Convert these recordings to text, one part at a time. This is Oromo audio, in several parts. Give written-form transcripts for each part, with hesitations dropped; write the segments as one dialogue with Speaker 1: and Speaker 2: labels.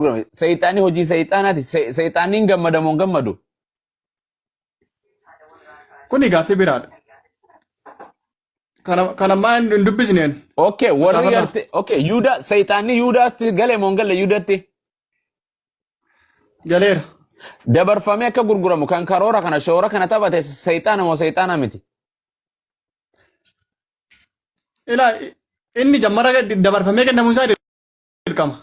Speaker 1: Gurgurame. Seexaanni hojii seexaanaati. Seexaanni hin gammadamu hin gammadu.
Speaker 2: Kuni gaaffii biraadha. Kana ammaa hin dubbisneen.
Speaker 1: Okay, warri
Speaker 2: Macaafarraa.
Speaker 1: garte okay, Yuudaa seexaanni Yuudaatti gale moo hin galle Yuudaatti?
Speaker 2: Galeera.
Speaker 1: Dabarfamee akka gurguramu kan karoora kana shoora kana taphate seexaana moo seexaana miti?
Speaker 2: Ilaa inni jammara dabarfamee kennamuun isaa dirqama.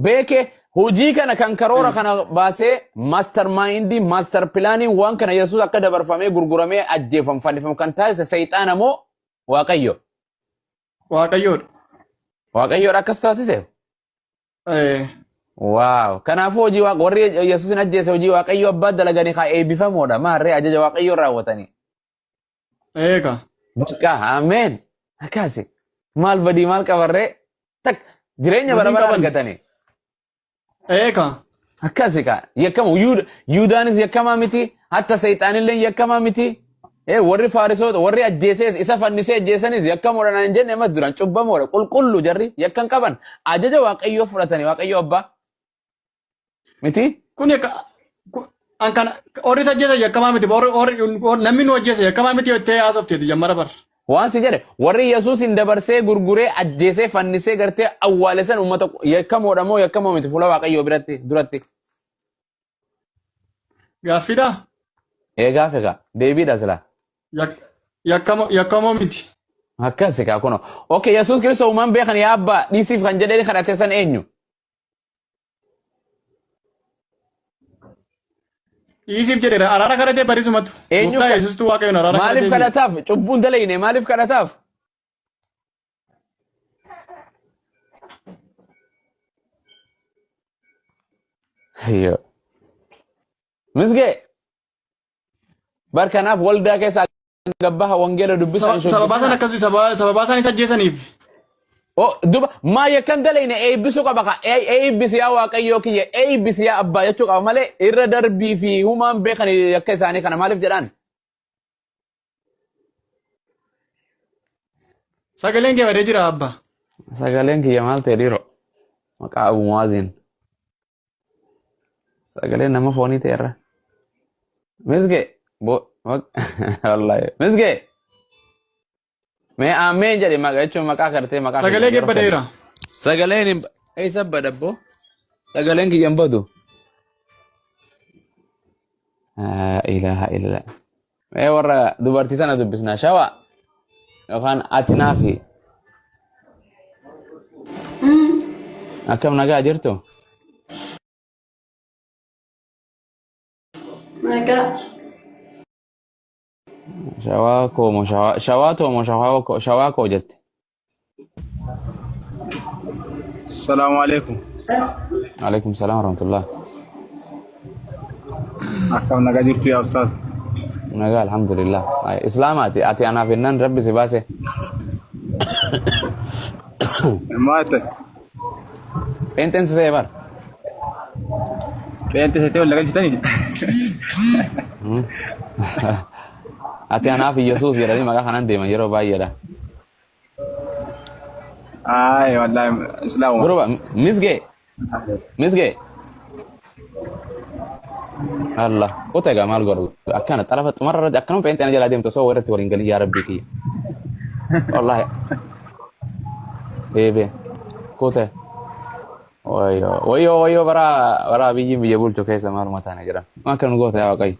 Speaker 1: Beeke hojii kana kan karoora kana baasee master maayindii master pilaanii waan kana Yesuus akka dabarfamee gurguramee ajjeefamu fannifamu kan taasise seexaana moo Waaqayyo?
Speaker 2: Waaqayyoodha.
Speaker 1: Waaqayyoodha akkas taasise?
Speaker 2: Eh,
Speaker 1: Waaw. Kanaafuu hojii waaqa warri Yesuusin ajjeese hojii Waaqayyo abbaa dalaganii haa eebbifamoodha. Maarree ajaja Waaqayyoo raawwatanii.
Speaker 2: Eega.
Speaker 1: Bakka ameen. Akkaasi. Maal badii maal qabarree tak jireenya bara
Speaker 2: Badii
Speaker 1: bara
Speaker 2: qaban.
Speaker 1: argatanii.
Speaker 2: Eega.
Speaker 1: Akkasi kaa yakkamu Yuudaanis yakkamaa miti hatta seexaanillee yakkamaa miti. Warri faarisoota warri ajjeesees isa fannisee ajjeesanis yakkamoodha naan hin jenne ammas duraan cubbamoodha qulqullu jarri yakkan qaban ajaja waaqayyoo fudhatanii waaqayyoo abbaa Miti?
Speaker 2: Kun yakka an kana warri isa ajjeese yakkamaa miti warri namni nu ajjeese yakkamaa miti jettee haasofteeti jammara bara.
Speaker 1: Waan si jedhe warri Yesuusin dabarsee gurguree ajjeesee fannisee gartee awwaale san uummata yakkamoodha moo yakkamoo miti fuula Waaqayyoo biratti duratti.
Speaker 2: Gaaffiidhaa?
Speaker 1: Ee gaafe kaa deebiidha silaa.
Speaker 2: Yakkamoo miti.
Speaker 1: Akkasi kaa kunoo. Okay Yesuus Kiristoos uumaan beekan yaa abbaa dhiisiif kan jedhee kadhate san eenyu?
Speaker 2: Dhiisiif jedheera. Araara kadhatee barisumatu.
Speaker 1: Eenyuuf
Speaker 2: Gooftaa Yesuustu Waaqayyoon araara
Speaker 1: Maaliif
Speaker 2: kadhatee miti.
Speaker 1: kadhataaf? Cubbuun dalayne maaliif kadhataaf? Ayyo. Misgee bar kanaaf waldaa keessa gabbaha wangeela dubbisaa hin
Speaker 2: Sababaa sana
Speaker 1: shubbisina.
Speaker 2: akkasii sababaa isaan isa ajjeesaniif.
Speaker 1: Oh, duba maa yakkan dalayne eebbisuu qaba ka eebbisi yaa waaqayyoo kiyya eebbisi yaa abbaa jechuu qaba malee irra darbii fi humaan beekan yakka isaanii kana maaliif jedhaan?
Speaker 2: Sagaleen kee badee jira abba.
Speaker 1: Sagaleen kiyya maal ta'e dhiiroo? Maqaa Abu Muwaaziin. Sagaleen nama foonii ta'e irra. Misge bo wallahi misge mee ameen jedhe maqaa jechuun maqaa kartee maqaa
Speaker 2: Sagalee
Speaker 1: kiyya
Speaker 2: kee
Speaker 1: yeroo sadii.
Speaker 2: badeera.
Speaker 1: Sagaleen hin eessa bada boo? Sagaleen kiyya hin badu. Laa ilaaha illa. Mee warra dubartii tana dubbisna shawa yookaan ati naafi akkam nagaa jirtu?
Speaker 3: Nagaa.
Speaker 1: Shawaa koo moo shawaa shawaa too moo shawaa koo shawaa koo jette.
Speaker 4: Salaamu alaikum.
Speaker 1: Alaikum salaam warahmatullah.
Speaker 4: Akkam nagaa jirtu yaa ustaaz?
Speaker 1: Nagaa alhamdulillah. Ay, Islaamaati ati anaaf jennaan rabbi si baase.
Speaker 4: Maal ta'e?
Speaker 1: Pheenxeen si se'e bar.
Speaker 4: Pheenxee seetee wal galchitanii?
Speaker 1: Ati anaaf Yesuus jedhanii maqaa kanaan deeman yeroo baay'eedha.
Speaker 4: Ayi wallahi islaamuma.
Speaker 1: Guruba misgee misgee. Allah kota egaa maal godhu akkana xalafa xumarra irratti akkanuma pheenxeen jalaa deemtu osoo irratti waliin galii yaa rabbii kiyya. Wallahi. Deebi'e. Kute. Wayyoo wayyoo wayyoo bara bara biyyi biyya bulchu keessa maaluma taane jedhan. Maal kan nu goota yaa Waaqayyo.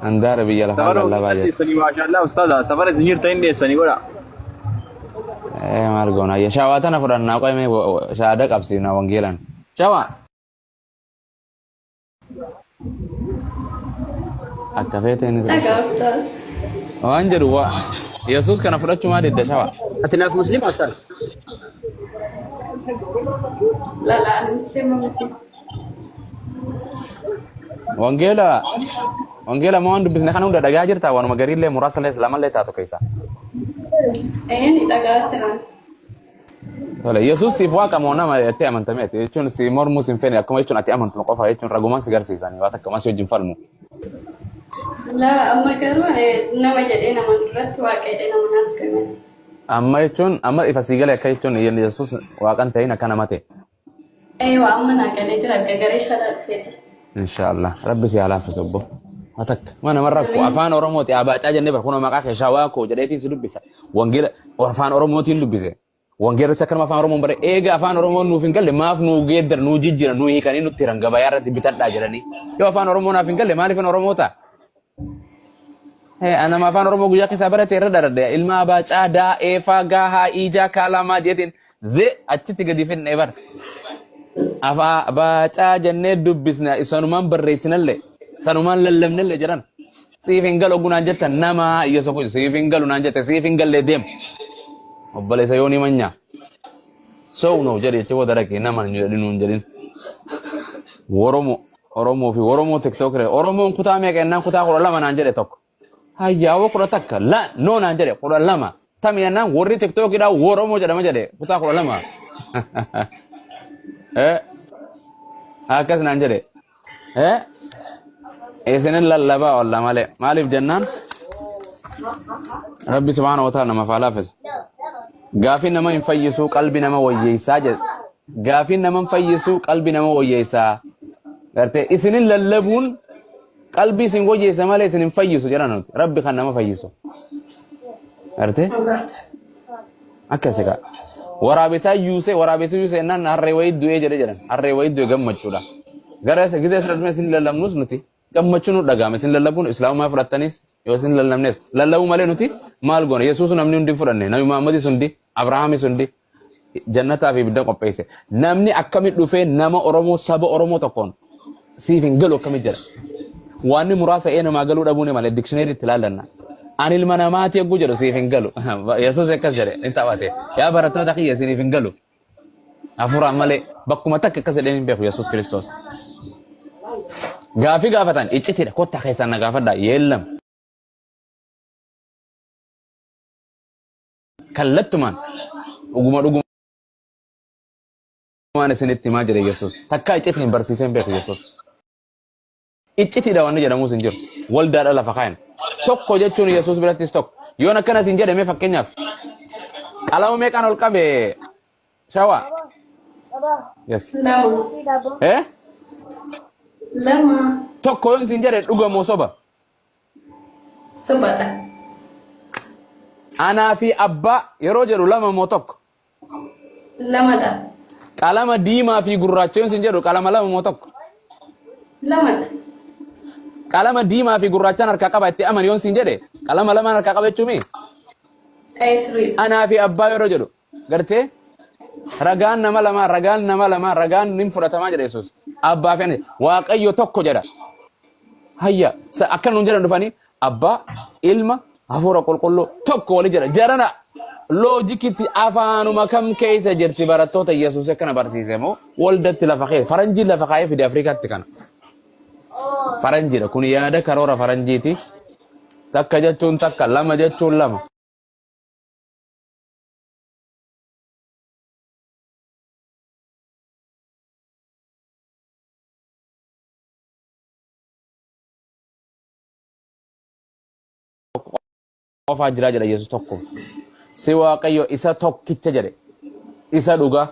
Speaker 1: Handaara biyya lafaa
Speaker 4: Safara
Speaker 1: lallabaa
Speaker 4: ofiisaa
Speaker 1: jira.
Speaker 4: dheessanii maashaallah ustaaza safara isin jirtan hin dheessanii godha.
Speaker 1: Ee maal goona ayya shawaa tana fudhannaa qoyme shaada qabsiifna wangeelaan. Shawaa. Akka feeteenis.
Speaker 3: Dhagaa ustaaz.
Speaker 1: Waan jedhu waa Yesuus kana fudhachuu maa didda shawaa.
Speaker 5: Ati naaf muslima ustaaz?
Speaker 3: Lala ani muslima miti.
Speaker 1: Wangeela wangeela moo waan dubbisne kana hunda dhagaa jirta waanuma gariillee muraasallee lamallee taatu keessa.
Speaker 3: Ee ni dhagaa jiran.
Speaker 1: Tole Yesuus siif waaqa moo nama jettee amantamee ati jechuun si mormuu sin fene akkuma jechuun ati amantu qofa jechuun ragumaan si garsiisanii waan takka si wajjin falmu.
Speaker 3: Laa amma garuu ani nama jedhee nama duratti waaqa jedhee nama naa ture malee.
Speaker 1: Amma jechuun amma ifa sii galee akka jechuun Yesuus waaqan ta'in akka nama ta'e.
Speaker 3: Eewa amma naa galee jira erga garee shalaa dhufeeti.
Speaker 1: Inshaallah. Rabbi si haa laaffisu obbo. Atakka. Mana namarra rakkoo afaan Oromooti abaacaa jennee bar kunoo maqaa kee shawaa koo jedheetiin si dubbisa. Wangeela afaan Oromootiin dubbise. Wangeelli akkanuma afaan Oromoon bare eega afaan Oromoon nuuf hin galle maaf nuu geeddar nuu jijjiira nuu hiikanii nutti hiran gabayaa irratti bitadhaa jedhanii. Yoo afaan Oromoo naaf hin galle maaliif hin Oromoo ta'a? Anama afaan Oromoo guyyaa keessaa barate irra daradhe ilma abaacaa daa eefaa gaahaa iijaa kaalamaa jeetiin ze achitti gadi fidne bar. Afaa abaacaa jennee dubbisna sanumaan barreessinallee sanumaan lallabnallee jedhan. Siif hin galu ogguu naan jettan nama iyya kun siif hin galu naan jette siif hin gallee deem. Obboleessa yoo ni manyaa. Sow no jedhe jecha booda dhaqee nama hin jedhin nuun jedhin. Oromoo Oromoo fi Oromoo tiktookiree Oromoon kutaa meeqa jennaan kutaa 12 naan jedhe tokko. Hayyaawoo 11 la no naan jedhe 12. Tami jennaan warri tiktookiidhaa Oromoo jedhama jedhe kutaa 12. Eh akkas naan jedhe. Eh isinin lallabaa olla malee maaliif jennaan Rabbi subhaanahu wa ta'ala namaaf haa laaffisa. Gaafiin nama hin fayyisuu qalbi nama wayyeessaa jedhe. Gaafiin nama hin fayyisuu qalbi nama wayyeessaa. Gartee isinin lallabuun qalbii isin wayyeessa malee isin hin fayyisu jedhan nuti. Rabbi kan nama fayyisu. Gartee akkasi kaa. Waraabessaa yuusee waraabessi yuusee jennaan harree wayii du'ee jedhe jedhan. Harree wayii du'e gammachuudha. Gara isa gisee asirra dhufnee isin lallabnus nuti gammachuu nu dhaga'ama. Isin lallabuun islaamummaa fudhattanis yoo isin lallabnes lallabuu malee nuti maal goona? Yesuus namni hundi hin fudhanne. Nabi Muhammadis hundi, Abrahaamis hundi jannataa fi ibidda qopheesse. Namni akkamitti dhufee nama Oromoo saba Oromoo tokkoon siif hin galu akkamitti jedha. Waanni muraasa ee namaa galuu dhabuu ni malee dikshineerii itti ilaallanna. Ani ilma namaati yogguu jedhu siif hin galu. Yesuus akkas jedhe hin taphate. Yaa barattoota kiyya isiniif hin galu. Hafuuraan malee bakkuma takka akkas jedheen hin beeku Yesuus Kiristoos. Gaafii gaafatan iccitiidha kottaa keessaan na gaafadhaa yeellam. Kallattumaan dhuguma dhugumaan isinitti himaa jira Yesuus. Takkaa iccitiin barsiisee hin beeku Yesuus. Iccitiidha wanni jedhamus hin jiru. Waldaadha lafa kaayan. Tokko jechuun Yesuus birattis tokko. Yoon akkana isin jedhame fakkeenyaaf qalama meeqaan ol qabe shawaa? Yes.
Speaker 3: Lama.
Speaker 1: Eh?
Speaker 3: Lama.
Speaker 1: Tokko yoon isin jedhe dhuga moo soba?
Speaker 3: Sobadha.
Speaker 1: Anaa fi abbaa yeroo jedhu lama moo tokko?
Speaker 3: Lamadha.
Speaker 1: Qalama diimaa fi gurraacha yoon sin jedhu qalama lama moo tokko?
Speaker 3: Lamadha.
Speaker 1: Qalama diimaa fi gurraachaan harkaa qaba itti amani yoon sin jedhe qalama lamaan harkaa qaba jechuumi?
Speaker 3: Ee sirriidha.
Speaker 1: Anaa fi abbaa yeroo jedhu gartee ragaan nama lamaa ragaan nama lamaa ragaan ni fudhatamaa jedha Yesuus. Abbaa fi ana Waaqayyo tokko jedha. Hayya akka nuun jedhan dhufanii abbaa ilma hafuura qulqulluu tokko wali jedha. Jarana loojikitti afaanuma kam keessa jirti barattoota Yesuus akkana barsiise moo waldatti lafa keessa faranjiin lafa kaa'ee fide Afrikaatti kana. Faranjiidha kun yaada karoora faranjiiti. Takka jechuun takka lama jechuun lama. Qofaa jiraa jedha Yesuus tokko. Si Waaqayyo isa tokkicha jedhe. Isa dhugaa.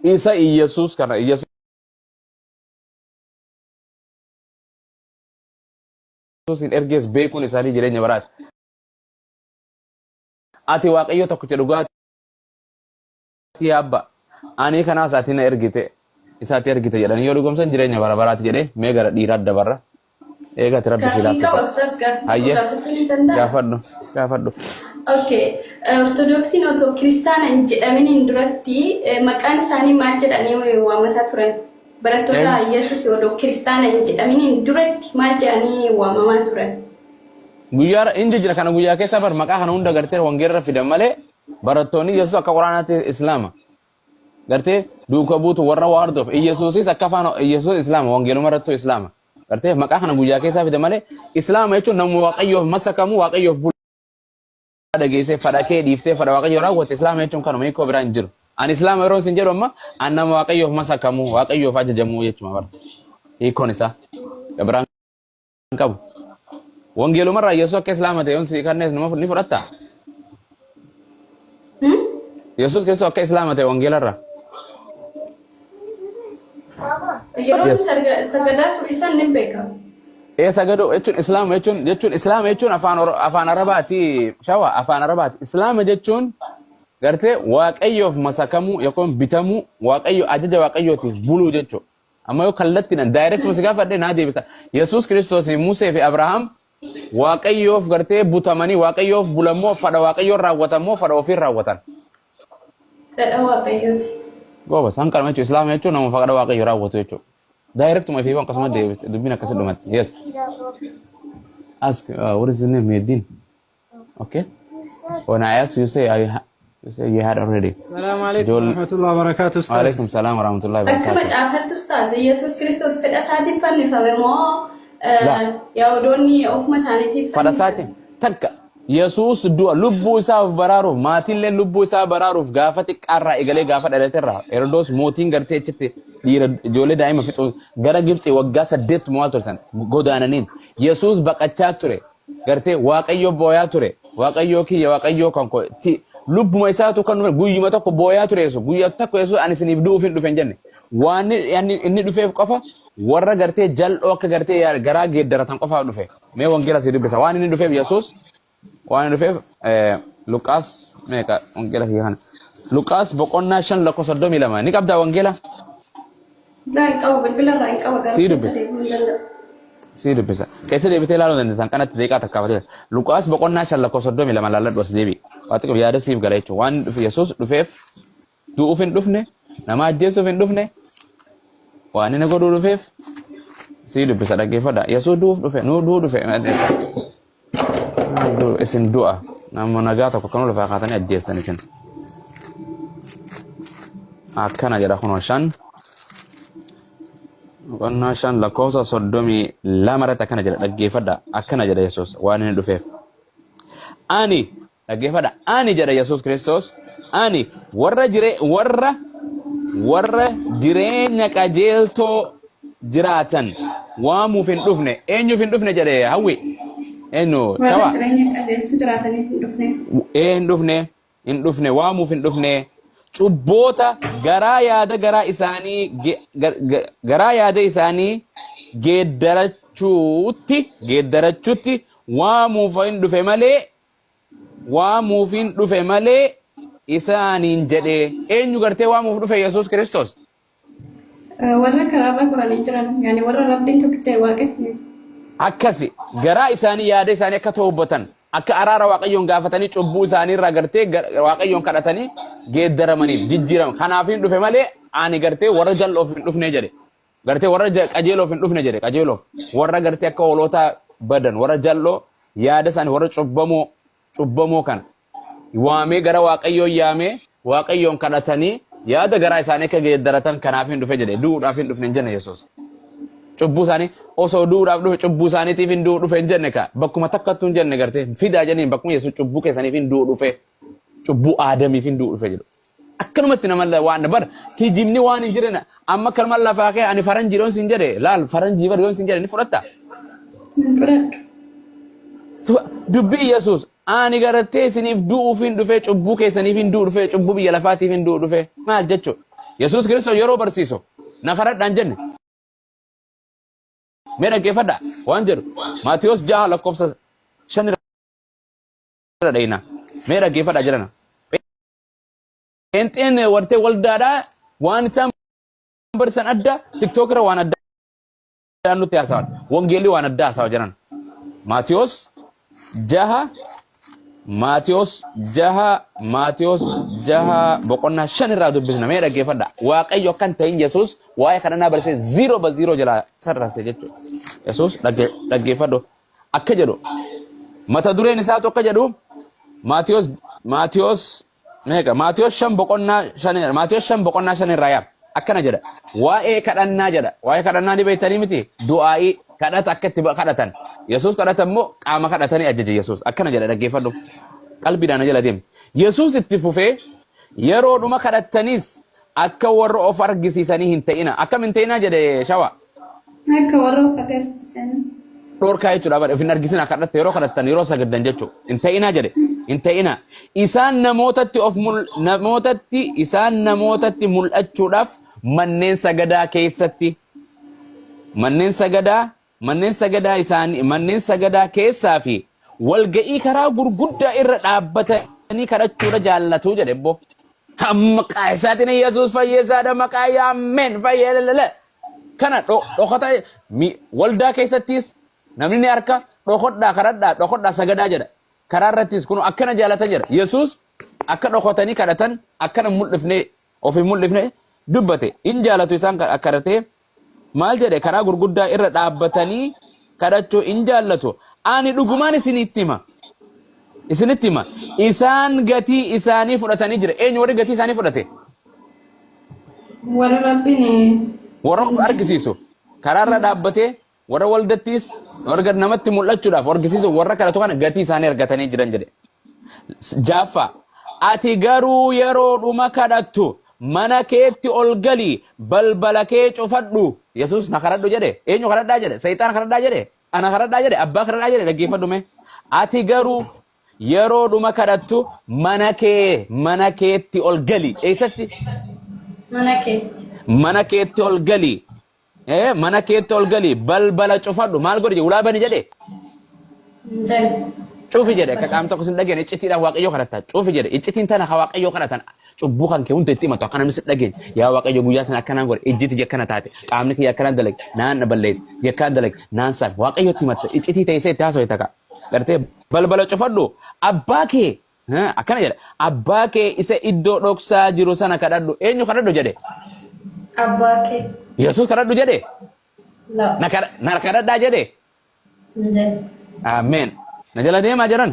Speaker 1: Isa Iyyasuus kana Iyyasuus hin ergees beekuun isaanii jireenya baraati. Ati Waaqayyo tokkicha dhugaa yaa abba ani kanaas ati na ergite isaati ergite jedhanii yoo dhugoomsan jireenya bara baraati jedhee mee gara dhiiraa dabarra. Eegati rabbi si
Speaker 3: Gaaffiin qaba
Speaker 1: laaffisa.
Speaker 3: ustaas gaaffii tokko
Speaker 1: Hayyee
Speaker 3: gaafachuu ni danda'a?
Speaker 1: gaafadhu gaafadhu.
Speaker 3: Okay. Ortodoksiin otoo kiristaana hin jedhaminiin duratti maqaan isaanii maal jedhanii waamataa turan? Barattoota
Speaker 1: Eenyu?
Speaker 3: Yesuus odoo kiristaana hin jedhaminiin duratti maal jedhanii waamamaa turan?
Speaker 1: Guyyaa hin jijjiira kana guyyaa keessa bar maqaa kana hunda gartee wangeerra fidan malee barattoonni Yesuus akka quraanaatti islaama. Gartee duuka buutu warra waa hordof Iyesuusis akka afaan Iyesuus islaama wangeeluma irrattuu islaama. Gartee maqaa kana guyyaa keessaa fide malee islaama jechuun nama waaqayyoof masakamu waaqayyoof bulu dhageessee fadha kee dhiiftee fadha waaqayyoo raawwatte islaama jechuun kanuma hiikoo biraa hin jiru. Ani islaama yeroo isin jedhu amma an nama waaqayyoof masakamu waaqayyoof ajajamu jechuudha bara. Hiikoon isaa biraan hin qabu. Wangeelumarraa Yesuus akka islaama ta'e yoon si kannees nama ni fudhattaa?
Speaker 3: Hmm?
Speaker 1: Yesuus Kiristoos akka islaama ta'e wangeelarraa.
Speaker 3: Yeroo
Speaker 1: Yes.
Speaker 3: sagadaa ture san ni beeka.
Speaker 1: Ee, sagadoo jechuun Islaama jechuun Islaama jechuun afaan Arabaati, shawa afaan Arabaati. Islaama jechuun gartee Waaqayyoof masakamuu yookaan bitamuu, Waaqayyo ajaja Waaqayyootiif buluu jechuudha. Amma yoo kallattiidhaan direct si gaafadhe naa deebisa. Yesuus Kiristoos, Musee fi Abrahaam Waaqayyoof gartee butamanii Waaqayyoof bulammoo fadha Waaqayyoon raawwatammoo fadha ofiin raawwatan?
Speaker 3: Fedha Waaqayyooti.
Speaker 1: Gooba isaan kanuma jechuudha. Islaama jechuun nama fadha Waaqayyo raawwatu jechuudha. Directuma fi akkasuma deebiste dubbiin akkasii dhumatti. Yes. Ask what is the name? Medin. Okay. When I ask, you say you say you had already.
Speaker 5: السلام عليكم ورحمة الله وبركاته أستاذ.
Speaker 1: Waalaikum salam warahmatullahi
Speaker 3: Akka
Speaker 1: wabarakatuh.
Speaker 3: macaafattu ustaaz, Yesuus Kiristoos fedha isaatiin fannifame moo
Speaker 1: La.
Speaker 3: Yahudoonni ofuma isaaniitiif
Speaker 1: Fadha
Speaker 3: fannisan?
Speaker 1: isaatiin takka Yesuus du'a lubbuu isaa of baraaruuf, maatiillee lubbuu isaa baraaruuf, gaafa xiqqaarraa eegalee, gaafa dhalaterraa Herodoos mootiin gartee achitti dhiira ijoollee daa'ima fixu gara Gibxi waggaa 8 maal tursan godaananiin Yesuus baqachaa ture, gartee Waaqayyo booyaa ture, Waaqayyoo kiyya, Waaqayyoo kan koo ti lubbuma isaatu kan dhufe. Guyyuma tokko booyaa ture Yesuus. Guyyaa tokko Yesuus ani isiniif du'uuf hin dhufe hin jenne. Waan inni dhufeef qofa warra gartee jal'oo akka gartee garaa geeddaratan qofaaf dhufe. Mee wangeela si dubbisa. Waan inni dhufeef, Yesuus waan inni dhufeef, Luqaas meeqa, wangeela kiyya kana, Luqaas boqonnaa 5 lakkoofsa 32 ni qabdaa wangeela?
Speaker 3: Laa, hin qaba, bilbila irraa hin qaba, gara
Speaker 1: Sii
Speaker 3: keessa
Speaker 1: dubbisa.
Speaker 3: deemuu hin danda'u.
Speaker 1: Sii dubbisa. Keessa deebitee ilaaluu dandeessan kanatti deeqaa takka. Luqaas boqonnaa 5 lakkoofsa 32 laalladhu, as deebi. Waa xiqqoo yaada siif gala jechuudha. Waan dhufe, Yesuus dhufeef du'uuf hin dhufne, nama ajjeesuuf hin dhufne, waan inni godhuu dhufeef sii dubbisa, dhaggeeffadha. Yesuus du'uuf dhufe, nuu du'uu dhufe. Isin du'a nama nagaa tokko kan lafaa kaatanii ajjeestan isin. Akkana jedha kunoo, 5 boqonnaa 5 lakkoofsa 32 irratti akkana jedha, dhaggeeffadha. Akkana jedha Yesuus waan inni dhufeef. Ani, dhaggeeffadha, ani jedha Yesuus Kiristoos, ani warra jireenya qajeeltoo jiraatan waamuuf hin dhufne. Eenyuuf hin dhufne jedhe, Hawwi? Eenyu?
Speaker 3: Warra
Speaker 1: Shawaa.
Speaker 3: jireenya qajeelchuu jiraataniif hin dhufne.
Speaker 1: Ee, hin dhufne, hin dhufne, waamuuf hin dhufne. Cubboota garaa yaada garaa isaanii garaa yaada isaanii geeddarachuutti waamuuf hin dhufe malee, waamuuf hin dhufe malee isaaniin jedhee. Eenyu gartee waamuuf dhufe Yesuus Kiristoos?
Speaker 3: Warra karaarra goranii jiran, yaani warra Rabbiin tokkicha hin waaqessine.
Speaker 1: Akkasi garaa isaanii, yaada isaanii akka toobbatan, akka araara Waaqayyoon gaafatanii, cubbuu isaanii irraa gartee Waaqayyoon kadhatanii geeddaramaniif jijjiiraman kanaaf hin dhufe malee ani gartee warra jal'oof hin dhufne jedhe. Gartee warra qajeeloof hin dhufne jedhe. Qajeeloof, warra gartee akka hoolotaa badan, warra jal'oo yaada isaanii, warra cubbamoo kana waamee, gara Waaqayyoon yaamee, Waaqayyoon kadhatanii yaada garaa isaanii akka geeddaratan kanaaf hin dhufe jedhe. Du'uudhaaf hin dhufne hin jenne Yesuus. Cubbuu isaanii osoo du'uudhaaf dhufe, cubbuu isaaniitiif hin du'u dhufe hin jenne ka. Bakkuma takkattuu hin jenne. Gartee fidaa jedhaniin, bakkuma Yesuus cubbuu keessaniif hin du'u dhufe, cubbuu Aadamiif hin du'u dhufe jedhu. Akkanumatti nama waan bar kijibni waan hin jirre amma akkanuma lafaa kee ani faranjii yoon sin jedhe, laal, faranjii bar yoon sin jedhe ni fudhatta?
Speaker 3: Hin fudhadhu.
Speaker 1: Dubbii Yesuus ani gartee isiniif du'uuf hin dhufe, cubbuu keessaniif hin du'u dhufe, cubbuu biyya lafaatiif hin du'u dhufe maal jechuudha? Yesuus Kiristoos yeroo barsiisu na kadhadhaan jenne. Mee dhaggeeffadha waan jedhu, Maatiyos 6 lakkoofsa 5 irra dhayina. Mee dhaggeeffadha jedhana. Pheenxeen wartee waldaadhaa waan isaan barsiisan adda, TikTok irra waan addaa nutti haasawan. Wangeelli waan addaa haasawa jedhan. Maatiyos 6, Maatiyos 6, Maatiyos 6 boqonnaa 5 irraa dubbisna. Mee dhaggeeffadha. Waaqayyo akkan ta'in Yesuus waa'ee kadhannaa barsiise zero ba zero jalaa sarrase jechuudha. Yesuus dhaggeeffadhu. Akka jedhu, mata dureen isaatu akka jedhu, Maatiyos meeqa, Maatiyos 5 boqonnaa 5, Maatiyos 5 boqonnaa 5 irraa yaa akkana jedha. Waa'ee kadhannaa jedha. Waa'ee kadhannaa ni beektanii miti? Du'aa'ii kadhata, akka itti kadhatan Yesuus kadhata immoo qaama kadhatanii ajaje. Yesuus akkana jedha, dhaggeeffadhu, qalbiidhaan na jala deemi. Yesuus itti fufee, yeroo dhuma kadhattaniis akka warra of argisiisanii hin ta'ina. Akkam hin ta'inaa jedhe, Shawa?
Speaker 3: Akka warra of agarsiisanii.
Speaker 1: Dhorkaa jechuudha bara, of hin argisina kadhatte, yeroo kadhattan, yeroo sagaddan jechuudha. Hin ta'inaa jedhe. Hin ta'ina. Isaan namootatti of mul namootatti isaan namootatti mul'achuudhaaf manneen sagadaa keessatti manneen sagadaa manneen sagadaa isaanii manneen sagadaa keessaa fi walga'ii karaa gurguddaa irra dhaabbatanii kadhachuudha jaallatu jedhe bbo. Maqaa isaatiin Yesuus fayyisaadha maqaa yaammeen fayyee kana dhokata waldaa keessattis namni ni harka dhokodhaa kadhadhaa dhokodhaa sagadaa jedha. Karaa irrattis kun akkana jaalatan jedha. Yesuus akka dhokotanii kadhatan akkana mul'ifne of hin mul'ifne dubbate. In jaalatu isaan kadhatee maal jedhe karaa gurguddaa irra dhaabbatanii kadhachuu in jaallatu. Ani dhugumaan isinitti hima. Isinitti hima. Isaan gatii isaanii fudhatanii jira. Eenyu warri gatii isaanii fudhate?
Speaker 3: Warra Rabbiin
Speaker 1: Warra of argisiisu. Karaarra dhaabbatee warra waldattiis warra namatti mul'achuudhaaf argisiisu warra kadhatu kana gatii isaanii argatanii jiran jedhe. Jaaffaa ati garuu yeroo dhuma kadhattu mana keetti ol gali balbala kee cufadhu. Yesuus na kadhadhu jedhe. Eenyu kadhadhaa jedhe? Seexaan kadhadhaa jedhe? Ana kadhadhaa jedhe? Abbaa kadhadhaa jedhe? Dhaggeeffadhu mee. Ati garuu yeroo dhuma kadhattu mana kee mana keetti ol gali. Eessatti?
Speaker 3: Mana keetti.
Speaker 1: Mana keetti ol gali. Mana keetti ol gali balbala cufadhu. Maal godhi jedhe? Ulaa bani jedhe?
Speaker 3: Jedhe.
Speaker 1: Cufi jedhe akka qaamni tokko sin dhageenye iccitiidhaan Waaqayyoo kadhatta. Cufi jedhe iccitiin tana ka Waaqayyoo kadhatan cubbuu kan kee hunda itti himatu akka namni si dhageenye. Yaa Waaqayyo guyyaa sana akkanaan godhe ijji tiyya akkana taate qaamni kiyya akkanaan dalage naan na balleesse yakkaan dalage naan saame Waaqayyotti himatta iccitii teessee itti haasofte taka. Gartee balbala cufadhu abbaa kee akkana jedha abbaa kee isa iddoo dhoksaa jiru sana kadhadhu eenyu kadhadhu jedhe
Speaker 3: Abbaa kee.
Speaker 1: Yesuus kadhadhu jedhe
Speaker 3: La.
Speaker 1: na kadhadhaa jedhe
Speaker 3: Hin jedhe.
Speaker 1: Ameen. Na jala deemaa jiran.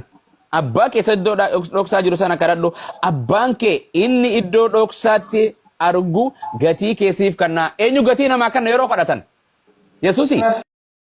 Speaker 1: Abbaa kee isa iddoo dhoksaa jiru sana kadhadhu. Abbaan kee inni iddoo dhoksaatti argu gatii kee siif kennaa. Eenyu gatii namaa kenna yeroo kadhatan? Yesuusi.